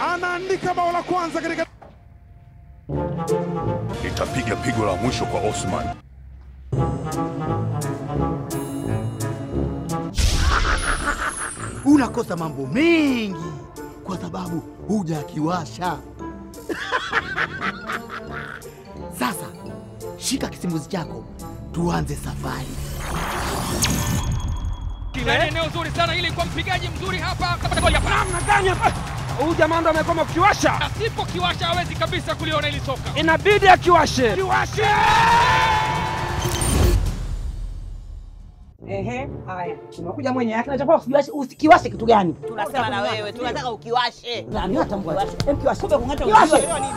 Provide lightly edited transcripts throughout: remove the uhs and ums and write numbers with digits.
Anaandika bao la kwanza katika. Nitapiga pigo la mwisho kwa Osman. Unakosa mambo mengi kwa sababu hujakiwasha. Sasa shika kisimbuzi chako tuanze safari. Eneo zuri sana ili kwa mpigaji mzuri hapa. Namna gani hapa? Huyu jamaa ndo amekoma kukiwasha. Asipokiwasha hawezi kabisa kuliona ili soka. Inabidi akiwashe. Kiwashe! Ehe, haya. Umekuja mwenye yake na chakula usikiwashe, usikiwashe kitu gani? Tunasema na wewe, tunataka ukiwashe. Na mimi natambua. Hem, kiwashe. Kumbe kung'ata Kiwashe. unajua nini?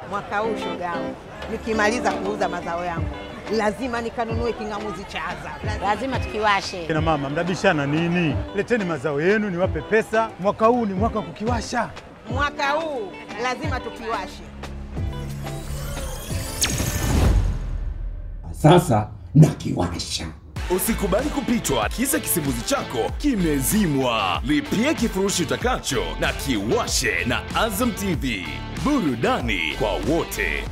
Mwaka huu shoga yangu, nikimaliza kuuza mazao yangu lazima nikanunue kingamuzi cha Azam. Lazima tukiwashe. Kina mama mnabishana nini? Leteni mazao yenu niwape pesa. Mwaka huu ni mwaka kukiwasha. Mwaka huu lazima tukiwashe. Sasa nakiwasha. Usikubali kupitwa kisa kisimbuzi chako kimezimwa. Lipia kifurushi utakacho na kiwashe na Azam TV. Burudani kwa wote.